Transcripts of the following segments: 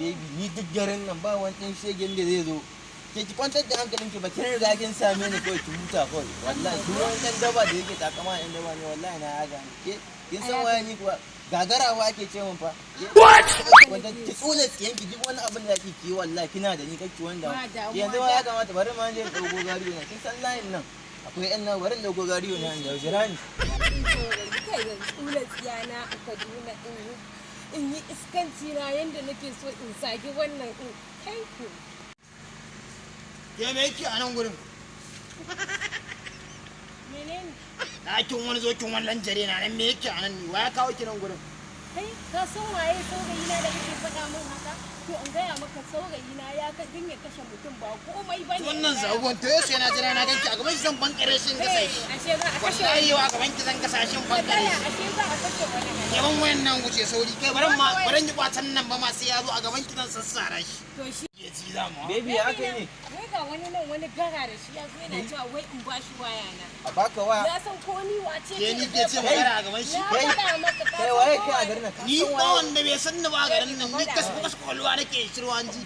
Baby, ni duk garin nan ba wani ɗan shegen da zai zo. Ke ki kwantar da hankalinki, ba kin riga kin same ni, kawai ki huta kawai. Wallahi duk wani ɗan daba da yake takama ɗan daba ne, wallahi na ya gane. Ke kin san waye ni kuwa? Gagarawa ake ce min fa. Wanda ki tsula tsiyanki, duk wani abin da kike yi, wallahi kina da ni, kake wanda. Ba damuwa. Yanzu ma ya kamata bari ma je in ɗauko gariyo na. Kin san layin nan akwai ƴan nan, bari in ɗauko gariyo na in jira ni. Kai, zan tsula tsiyana a Kaduna, in yi iskanci na yanda nake so, in saki wannan in kai ku. Ke, me yake a nan gurin? Menene? Ɗakin wani zo kin wani lanjare na nan, me yake a nan ne? Wa ya kawo ki nan gurin? Kai, ka san waye saurayi na da kake faɗa min haka? To, in gaya maka, saurayi na ya ka dinga kashe mutum ba komai bane. Wannan zagon to yau sai na jira na ganki a gaban shi, zan bankare shi in gasa shi. Ashe za a kashe Wallahi yau a gaban ki zan gasa shi in bankare wani shi. Ashe za a kashe wani. Yawan wayan nan, wuce sauri kai, baran ma baran yi kwatan nan ba ma, sai ya zo a gaban ki zan sassara shi. To shi. Ya ci za mu. Baby, ya aka yi ne? Wai ga wani nan, wani gara da shi ya zo yana cewa wai in ba shi waya na. A baka waya? Ya san ko ni wace? Ke, ni ke ce magana a gaban shi? Ya Kai. faɗa maka, ka Kai, san waye ko kai a waye? garin nan? Ka Ni san ba waye? wanda bai san ni ba a garin nan, ni kasku kasku kwalwa nake shirwa hanji.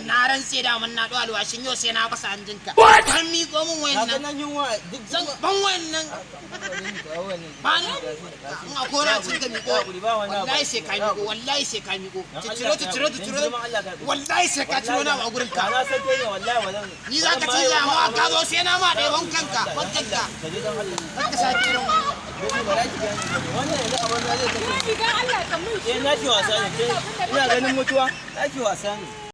Na rantse da mun na ɗo alwashin yau sai na fasa hanjinka. Kan miƙo min wayan Ka ga nan. nan yunwa duk. Zan ban wayan nan. Ba ni. In a kora cin ka miƙo. Wallahi sai ka miƙo, wallahi sai ka miƙo. Ciciro, ciciro, ciciro. Wallahi sai ka ciro na a gurin ka. Na san kai ne, wallahi ba zan. Ni za ka ci ma ka zo sai na ma ɗaya wankanka, wankanka. Ka je, dan Allah. Kar ka sake irin wannan. Baby, ba za ki gane ba ne. Wannan yanzu abin da zai kashe. Baby, dan Allah ka mun Eh, na ki wasa ne. Ke ina ganin mutuwa, na ki wasa ne.